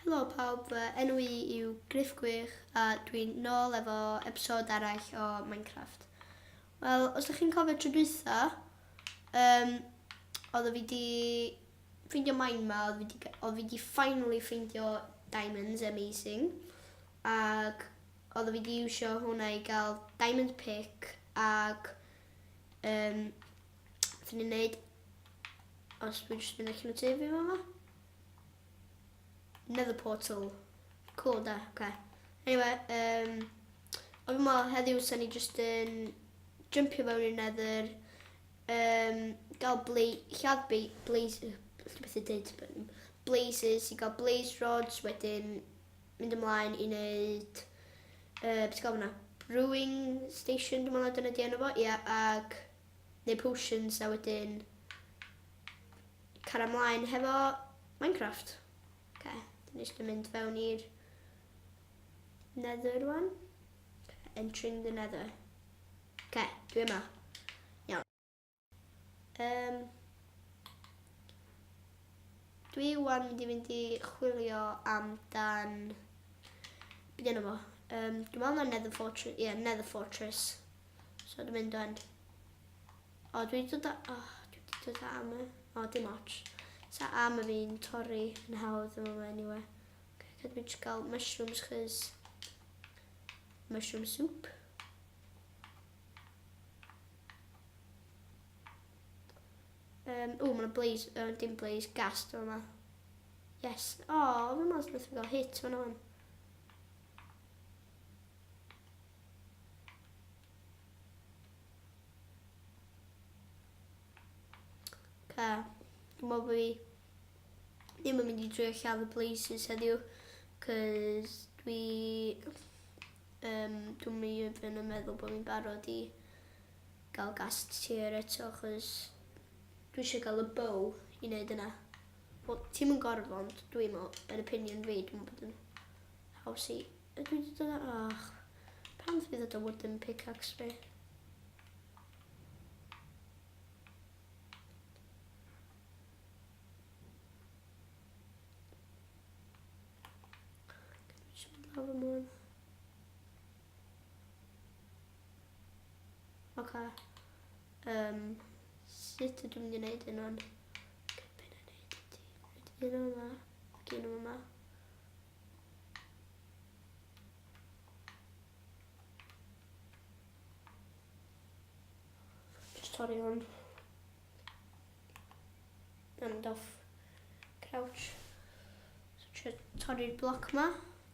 Helo pawb, fy enw i yw Griff Gwych a dwi'n nôl efo episod arall o Minecraft. Wel, os ydych chi'n cofio tro dwytha, um, oedd fi di ffeindio mine ma, oedd fi di, oedd fi di finally ffeindio diamonds, amazing. Ac oedd fi di iwsio hwnna i gael diamond pick ac um, Nathon ni wneud... Os dwi jyst mynd allan o tŷ fi fama. Nether portal. Cool da, oce. Okay. Anyway, um, o fi'n meddwl heddiw sa'n ni jyst yn jumpio fewn i'r nether, um, gael bla lladd blaze, beth i dweud, blazes, i gael blaze rods, wedyn mynd ymlaen i wneud, uh, beth gael fyna, brewing station, dwi'n meddwl dyna di enw fo, ia, yeah, ac neu potions a wedyn cario ymlaen hefo Minecraft. Ok, dyn ni jyst yn mynd fewn i'r nether rwan. Entering the nether. Ok, dwi yma. Iawn. Um, dwi wan mynd i fynd i chwilio amdan... Be di enw fo? Um, dwi'n meddwl na Nether Fortress. Ie, yeah, Nether Fortress. So dwi'n mynd o'n... O, dwi wedi dod â... O, dwi wedi dod â armor. O, dim ots. Sa armor fi'n torri yn hawdd yn yma anyway. Okay, cadw fi jyst gael mushrooms chys... Mushroom soup. Um, o, mae'n blaze, uh, dim blaze, gas dwi'n yma. Yes. O, oh, fi'n meddwl nath fi gael hit fan o'n. Ca, dwi'n meddwl bod fi ddim yn mynd i drio lladd y blazes heddiw, cos dwi, um, dwi'n mynd yn meddwl bod fi'n barod i gael gas tier eto, chos dwi eisiau gael y bow i wneud yna. Wel, ti'n yn gorfod, ond dwi'n meddwl, yn opinion fi, dwi'n meddwl bod yn haws i Ydw i wedi dod â... Ach, pam dwi wedi dod â wooden pickaxe fi? Jyst mynd lawr ymlaen. Oce. Um, sut ydw i'n mynd i wneud hyn o'n? Be na wneud ydy? Un yma, ac un yma. Just torri hwn. Na mynd off crouch. So trio torri'r bloc ma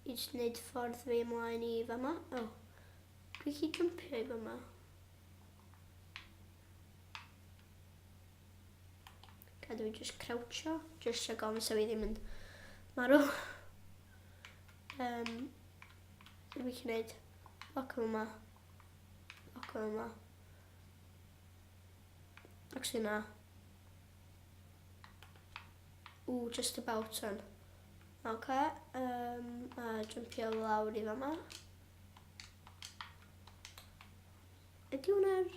i just wneud ffordd fi ymlaen i fama. Oh, dwi chi jumpio i fama. Cadw i just croucho, just rhag ofn sa fi ddim yn marw. Um, dwi'n gallu gwneud bloc yma, bloc yma. Actually na. Ooh, just about on. Ok, um, a jumpio lawr i fama. Ydy hwnna'r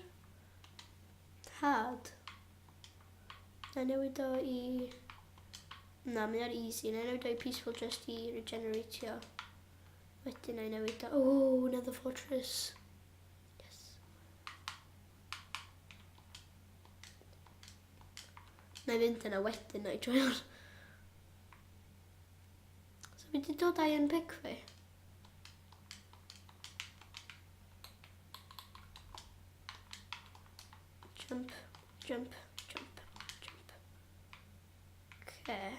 hard? Na newid o i... Na, mae ar easy. Na newid o i peaceful just i regeneratio. Wedyn na i newid o... Oh, another fortress. Yes. Na i fynd yna wedyn na i joio'r. So fi wedi dod iron pick fi? Jump, jump, jump, jump. Okay.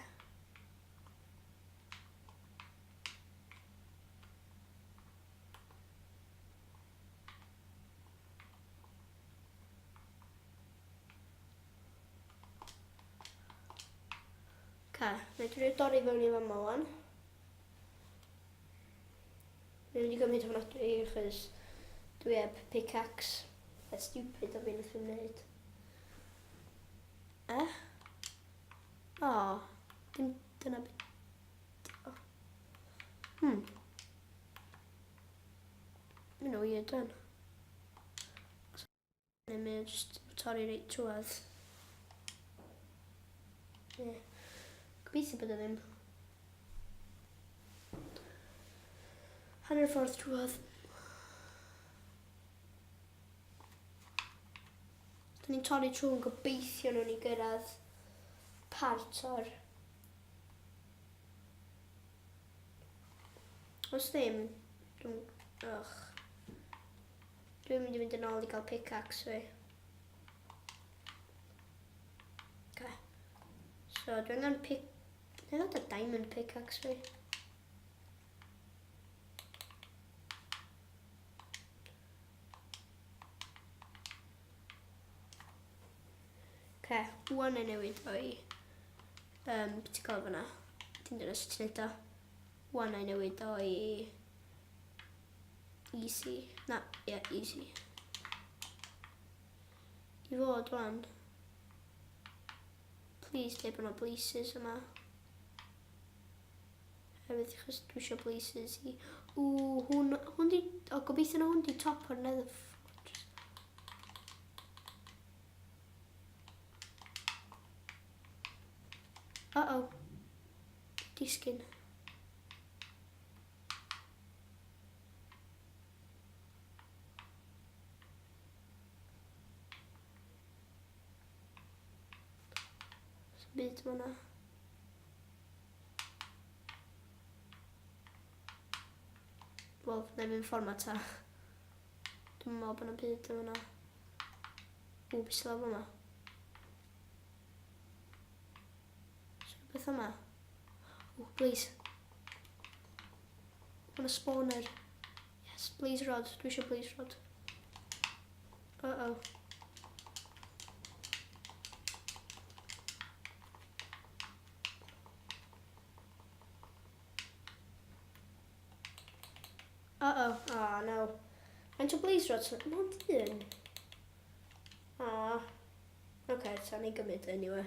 Ca, na i drio dorri fewn i fama wan. Mae'n mynd i gymryd ofnadwy achos dwi heb pickaxe. That's stupid o fi nath fi'n wneud. Eh? O, oh, dim dyna beth. Oh. Hmm. Mae'n weird then. Neu mae o jyst torri reit trwad. Ie. Gobeithio bod o ddim. Hanner ffordd trwodd. Da ni'n torri trwy yn gobeithio nhw'n i gyrraedd part o'r... Os ddim, dwi'n... Och. Dwi'n mynd i fynd yn ôl i gael pickaxe fi. Okay. So, dwi'n angen pick... Neu ddod â diamond pickaxe fi. Oce, wan yn newid o'i... Um, beth ti'n gael fyna? Dim dyna sut ti'n neud o. Wan yn newid o'i... Easy. Na, ie, yeah, easy. I fod wan. Please, dweud bod yna blazes yma. Hefyd, achos dwi eisiau blazes i... Ww, hwn, hwn di... O, gobeithio na hwn di top o'r nether fortress. Uh-oh. Disgyn. Sa'm byd yma. Wel, na i fynd ffordd ma ta. Dwi'n meddwl bod yna byd yma. Ww, beth sydd yma? Sy'n beth yma? Ww, please. Mae'n spawner. Yes, blaze rod. Dwi eisiau blaze rod. Uh-oh. Uh-oh. Oh, no. Faint o blaze rods? Mond un. Ah. Oce, okay, ta ni gymryd anyway.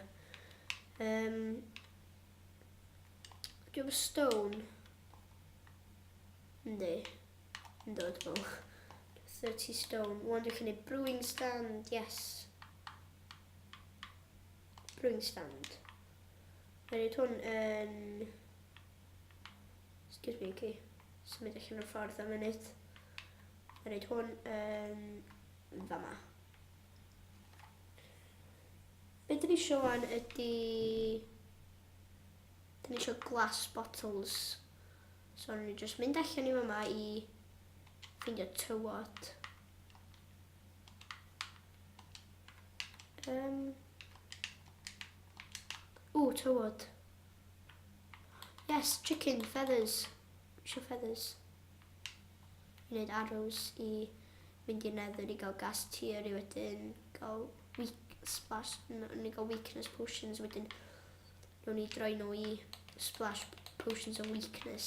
Um, Dwi efo stone. Yndi. Ynddo, dwi'n meddwl. 30 stone. Wan dwi'n gwneud brewing stand, yes. Brewing stand. Mae'n gwneud hwn yn... Excuse me, okay. Symud allan o'r ffordd am munud. Mae'n gwneud hwn yn fama. Be dyn ni eisiau wan ydy... Dyn ni eisiau glass bottles. So ni just mynd allan i fama i ffeindio tywod. Ww, tywod. Yes, chicken, feathers. Eisiau feathers. I wneud arrows i fynd i'r nether i gael ghast tear i wedyn gael weak splash, ni gael weakness potions wedyn nhw'n ni droi nhw i splash potions of weakness.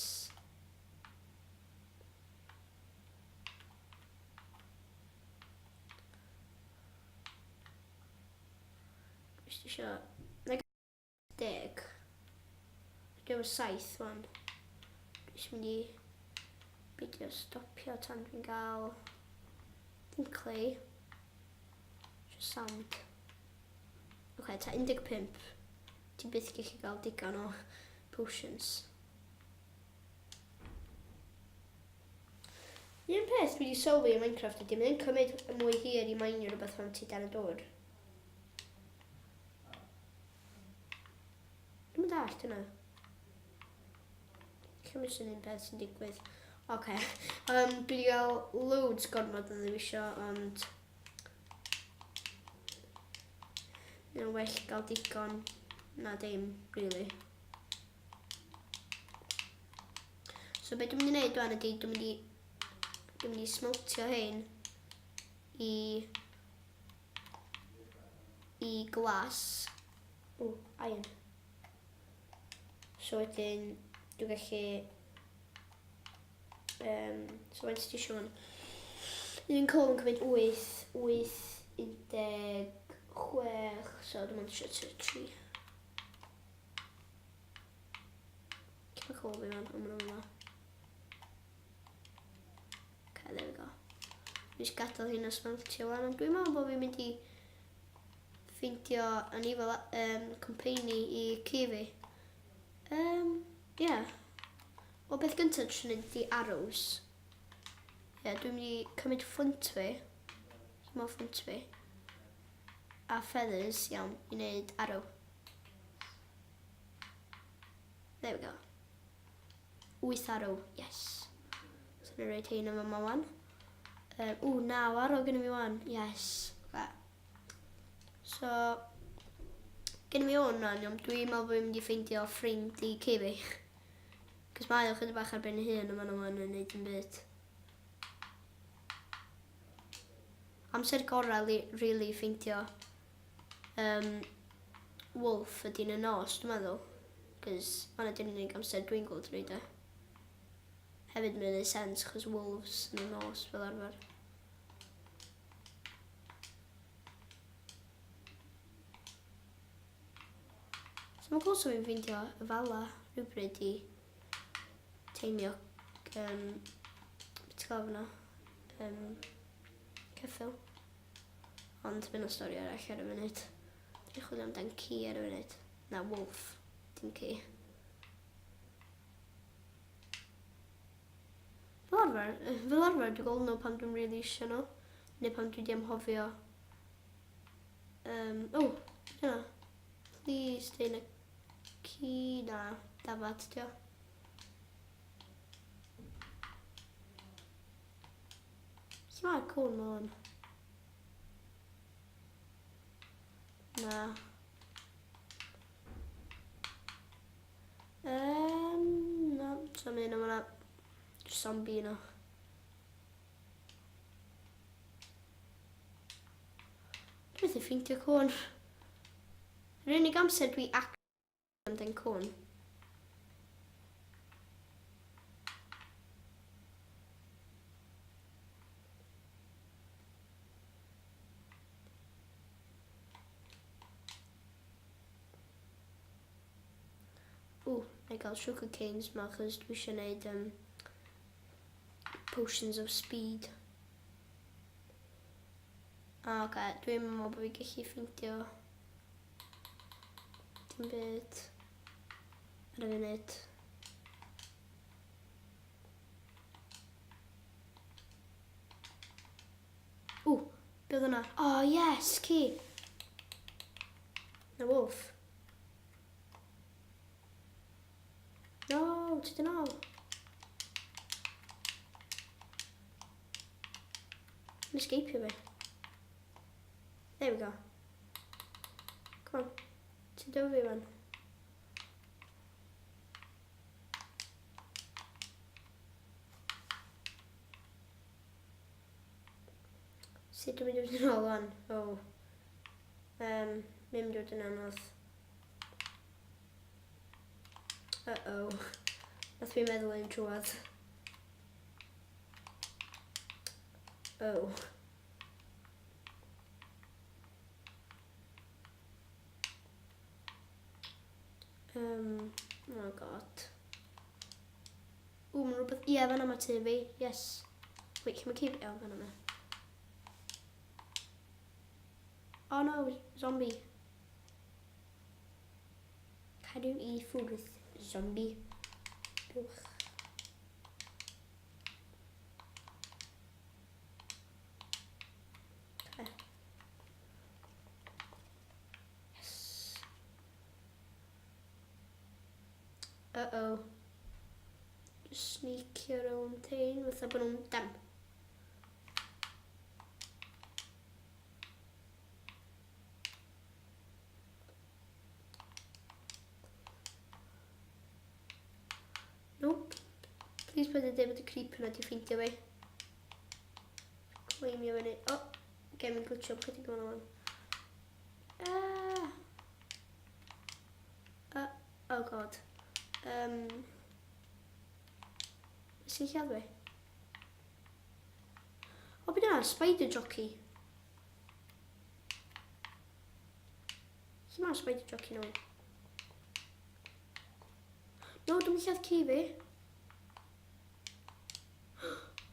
Jyst isio... 10. Dwi efo 7 wan. Dwi eisiau mynd i beidio stopio tan dwi'n gael dim clay. Eisiau sand. Oce, okay, ta 15. Ti byth gallu gael digon o potions. Un peth dwi wedi sylwi yn Minecraft ydy mae'n cymryd mwy hir i mainio rhywbeth pan ti dan y dŵr. Dwi'm yn dallt hynna. Lle sy'n un peth sy'n digwydd. Oce. Okay. Dwi wedi cael loads gormod o ddewisio, ond... Mae'n well gael digon na dim, really. So beth dwi'n mynd i wneud dwi'n ydy, dwi'n mynd i smeltio hein i glas. O, iron. So wedyn, dwi'n gallu... So faint ti eisiau hwn? Un coal yn cymryd 8, 8, 16, so dwi'n mynd eisiau 3. Cyn coal fi fan, ond maen nhw'n yma. Okay, there we go. Dwi'n gadael hyn o smeltio wan, ond dwi'n meddwl bod fi'n mynd i ffeindio anifail company i ci fi. Yeah. O beth gyntaf dwi'n gwneud di arrows. Ie, yeah, dwi'n mynd i cymryd fflint fi. Lle mae fflint fi? A feathers, iawn, i wneud arrow. There we go. 8 arrow, yes. So ni'n rhaid hein yma ma wan. Um, ww, 9 arrow gen i fi wan, yes. Okay. So, gen i fi hwn rwan, iawn, dwi'n meddwl bod fi'n mynd i ffeindio ffrind i ci fi. Cos mae o chydig bach ar ben ei hun a maen nhw yn neud dim byd. Amser gorau li, really ffeindio um, wolf ydy'n y nos, dwi'n meddwl. Cos hwnna di'r unig amser dwi'n gweld nhw de. Hefyd mae'n neud sens, chos wolves yn y nos fel arfer. So mae'n close fi'n ffeindio y fala rhywbryd i teimio um, beth ti'n gael fyna? Um, ceffyl. Ond mae'n stori arall ar y funud. Dwi'n chwilio amdan ci ar y funud. Na, wolf. Dim ci. Fel arfer, fel arfer dwi'n gweld nhw pan dwi'n really eisiau nhw. Neu pan dwi wedi amhofio. Um, oh, dyna. Please, dyn y ci na, dafad, dio. Lle mae'r cwn ma Na. Um, na, sa'n mynd yma na. Zombie yna. Dwi methu ffeindio cwn. Yr unig amser dwi ac amdan cwn. Ww, na i gael sugar canes ma, chos dwi eisiau gwneud um, potions of speed. Ah, oce, okay. Dwi'n meddwl bod fi gallu ffeindio dim byd ar y funud. Ww, be oedd hwnna? Oh, yes, ci! Na wolf. No, ti dyn ôl. Yn escapio fi. There we go. Come on. Ti'n dod fi fan? Sut dwi'n mynd i fynd yn ôl wan? Oh. Um, mae'n mynd i fod yn anodd. Uh-oh. Nath fi meddwl yn trwad. Oh. Um, oh god. Ww, mae'n rhywbeth... Ie, yeah, fan'na mae tŷ fi. Yes. Wait, lle mae ci fi? O, fan'na mae. Oh no, zombie. Cadw i ffwrdd, zombie. Buwch. Okay. Yes. Uh-oh. Just sneak your own thing fatha bod nhw'n dam. Nope. Please paid â dweud bod y creeper na di ffeindio fi. Claimio fyny. Oh, gen i'n glitcho chydig o'n o'n. Ah. Uh, oh god. Um, Beth sy'n lladd fi? O, beth yna? Spider jockey. Lle mae'r spider jockey nhw? No, dwi'n lladd ci fi.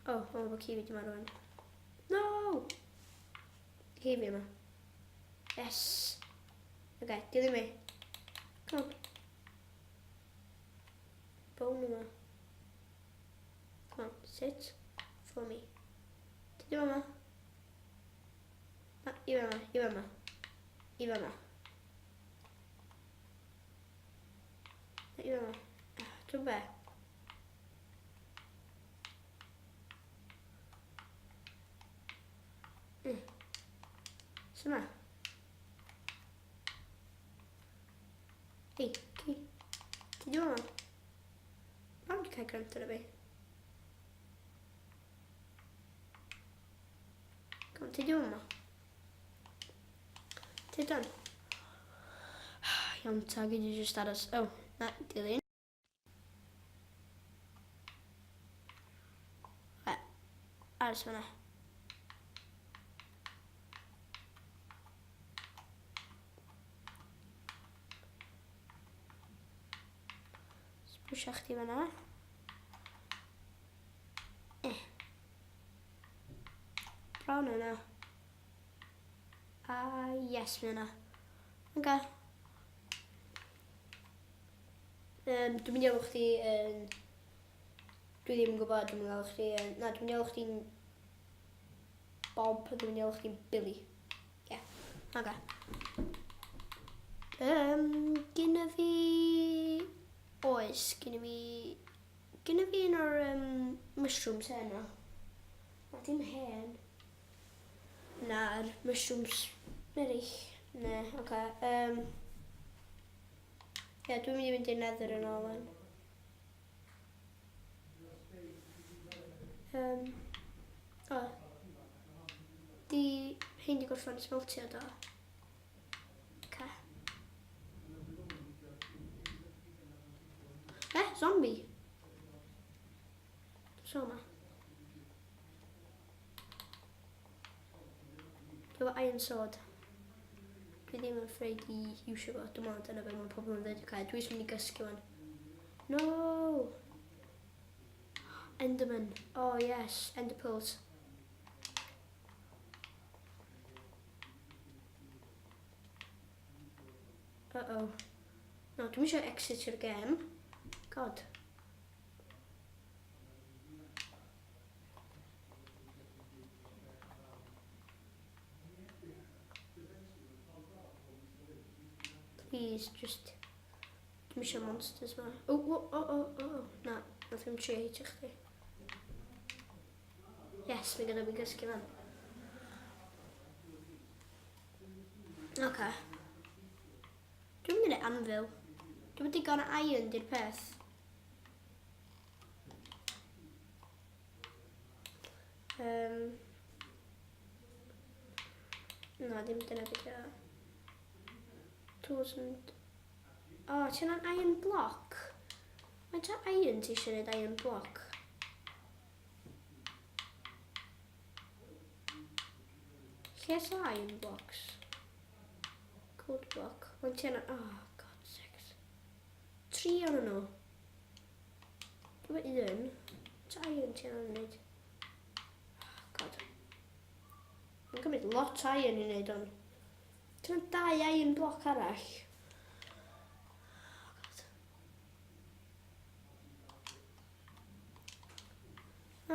O, oh, oh, mae ci fi di marw yn. No! Ci fi yma. Yes! Oce, okay, dilyn mi. Come on. Bone yma. Come on, sit. Follow me. Ti di fama? Na, i fama, i fama. I fama. Na, i fama. Ah, Dwi'n be? Su ma? Ei, ci. Ti di fama? Pam di cael gwrando ar fi? Come ti di fama? Ti done? Iawn ta, gyd i just aros. Oh, na, dilyn. Aros fan'na. Pwysio chdi fan'na. Eh. Bron yna. A yes, mae yna. Oce. Um, dwi'n mynd i alw chdi yn... Dwi ddim yn gwybod, dwi'n mynd i alw chdi yn... Na, dwi'n mynd i alw chdi'n Bob, dwi'n mynd i alw chdi'n Billy. Ie, yeah. Oce. Um, gynna fi... Oes, gynna fi... Gynna fi un o'r um, mushrooms heno. Na, dim hen. Na'r mushrooms eraill. Ne, oce. Okay. Um, Ie, yeah, dwi'n mynd i fynd i'r nether yn ôl yn. Um, o. Di hein di gorffan smeltio do. Oce. Eh, zombie. So ma. Efo iron sword. Dwi ddim yn afraid i iwsio fo. Dwi'n meddwl dyna beth mae pobl yn dweud. Okay, dwi eisiau mynd i gysgu wan. No! Enderman. Oh yes, Ender pearls. Uh-oh. No, dwi'n eisiau exit i'r game. God. Please, just... Dwi'n eisiau monsters ma. Oh, oh, oh, oh, oh. Na, nath i'n trio hitio chdi. Yes, mi gyda fi gysgu fan. Okay. Dwi'n mynd i anvil. Dwi'n mynd digon o iron di'r peth. Um, na, ddim dyna beth yw. Tools and... O, oh, ti'n iron block? Mae'n ta iron ti eisiau gwneud iron block? Lle sa iron blocks? Gold block. Mae'n ti'n... Oh, god sakes. Tri o'n nhw. Dwi'n un. Ta iron ti angen wneud? Oh, god. Mae'n cymryd lot o iron i wneud hwn. Ti'n dau iron block arall. Oh, god.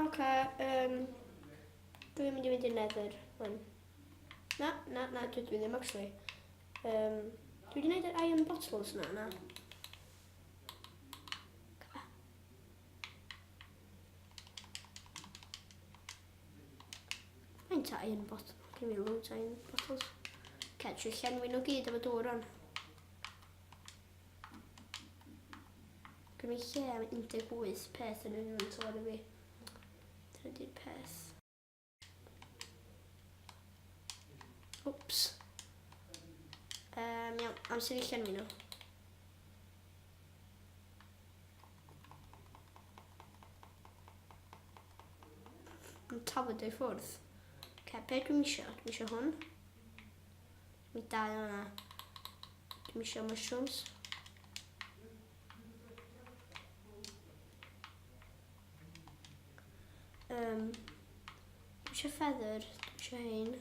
Oce, um, dwi'n mynd i fynd i'r nether. Wan. Na, na, na, dwi, dwi ddim actually. Um, dwi wedi gwneud yr iron bottles na, na. Faint o iron bottle? Gen fi loads o iron bottles. Ce, trwy llenwi nhw gyd efo dŵr o'n. Gen fi lle am 18 peth yn inventory fi. Dyna di'r peth. Oops. Um, iawn, amser i llenwi nhw. Yn tafod o'i ffwrdd. Ce, be dwi'n isio? Dwi'n isio hwn. Dwi'n dau o'na. Dwi'n isio mushrooms. Um, dwi'n isio feather. Dwi'n isio hein.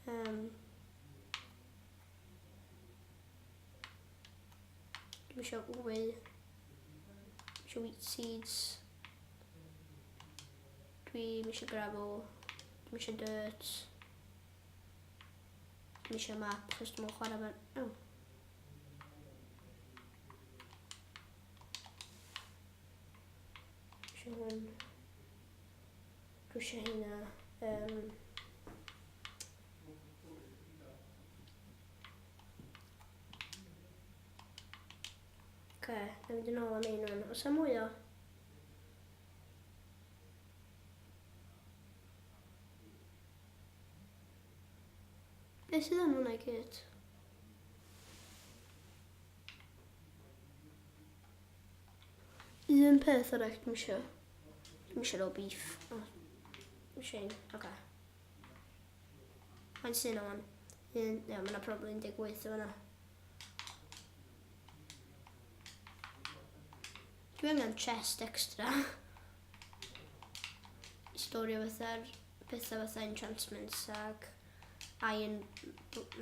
Um, Dwi'n eisiau wy. Dwi'n eisiau wheat seeds. Dwi'm eisiau gravel. Dwi'm eisiau dirt. Dwi'm eisiau map, chos dwi'm yn chwarae fan... Oh. Eisiau hwn. Dwi eisiau hynna. Um, Oce, okay, na mynd yn ôl am un o'n. Oes am mwy o? Be sydd yn hwnna i gyd? Un peth arall dwi'n isio. Dwi'n isio roll beef. Oh, dwi'n isio un. Oce. Okay. Mae'n sy'n o'n. Un, ia, mae yna probably 18 o fanna. Dwi angen chest extra. I storio fatha'r pethau fatha enchantments ag iron...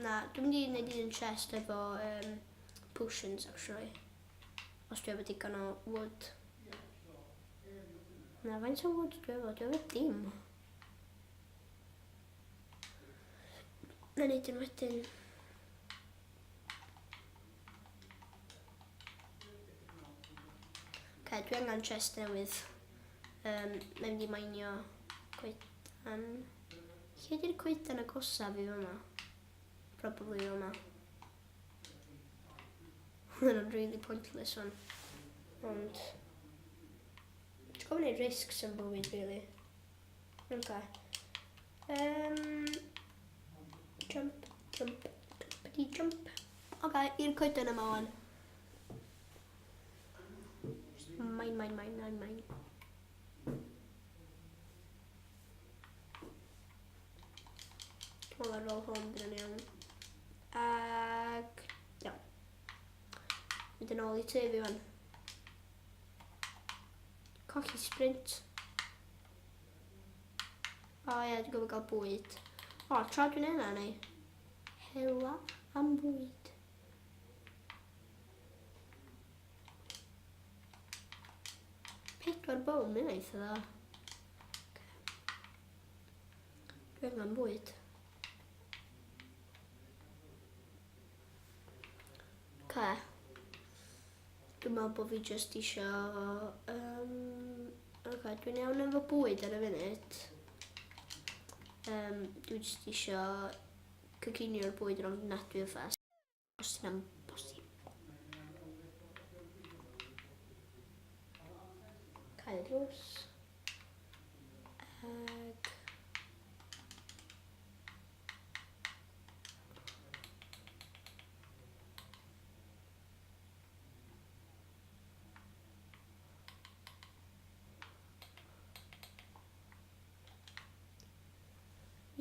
Na, dwi'n mynd i wneud un chest efo um, potions actually. Os dwi efo digon o wood. Na, faint o wood dwi efo? Dwi efo dim. Na neud yn wedyn. Ok, dwi angen chest newydd. Um, mae'n mynd i mainio coedan. Lle di'r coedan agosaf i fyma? Probably fyma. Hwnna'n really pointless one. Ond... Ti'n gofyn i risks yn bywyd, really. Ok. Um, jump, jump, jumpity jump. Ok, i'r coeden yma wan. Mine, mine, mine, mine, mine. Dwi'n meddwl ar ôl hwn, bydd yn iawn. Ag, iawn. Mynd yn ôl i tŷ fi wan. Colli sprint. O ie, dwi'n gwybod gael bwyd. O, tra dwi'n yna, neu. Hela am bwyd. Pedwar bowl, mae'n eitha dda. Dwi angen bwyd. Oce. Dwi'n meddwl bod fi jyst isio... Um, Oce, dwi'n iawn efo bwyd ar y funud. Um, dwi jyst isio coginio'r bwyd yn ofnadwy o fast. Os yna'n bosib. Cael y drws. Ag...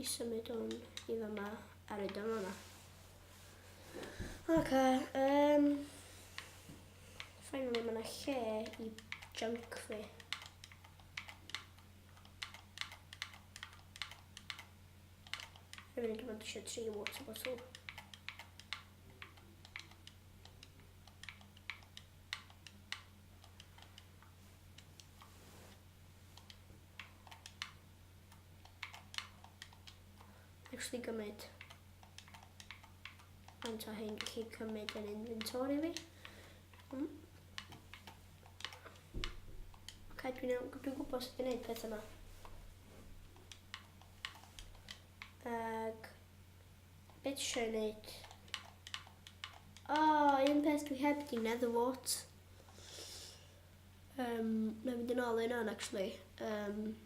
I symud hwn i fyma a roed o'n fyma. Oce, um, finally mae yna lle i junk fi. Rwy'n mynd i fod eisiau tri water bottle. Actually gymryd faint o hyn gallu cymryd yn inventory fi. Mm. Ok, dwi'n dwi gwybod sut i wneud peth yma. Ag, beth eisiau wneud? O, oh, un peth dwi heb di nether wart. Um, na fynd yn ôl un o'n, actually. Um,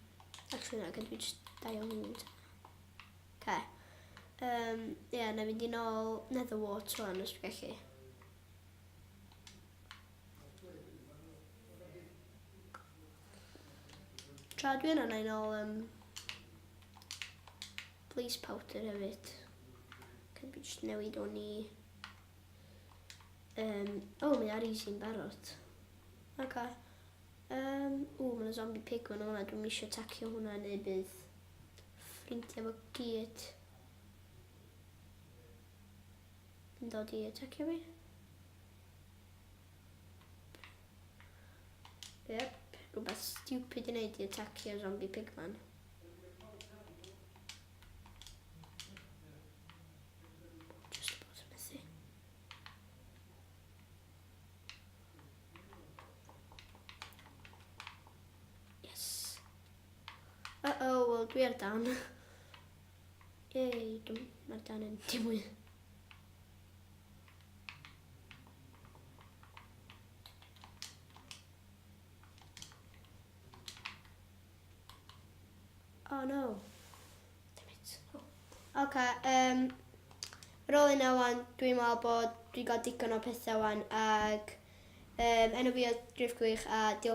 actually, na, gyd fi just dau o'n hwn. Okay. Um, yeah, na fynd yn ôl nether wart rwan, os dwi'n gallu. Tra dwi yna, na i'n ôl um, blaze powder hefyd. Can fi just newid o'n i... Um, oh, mae ar easy'n barod. Ok. Um, ww, mae yna zombie pig fan hwnna. Dwi'n eisiau tacio hwnna neu bydd ffrindiau fo gyd yn dod i atacio fi. Yep. rhywbeth stupid i wneud i attackio zombie pigman. Just about yn methu. Yes. Uh-oh, wel dwi ar dan. Yay, dwi'n ar dan yn dim mwy. Oh no. Damn it. Oh. Ok, um, ar ôl hynna wan, dwi'n meddwl bod dwi'n gael digon o pethau wan, ag um, enw fi oedd Griff Gwych, a diolch.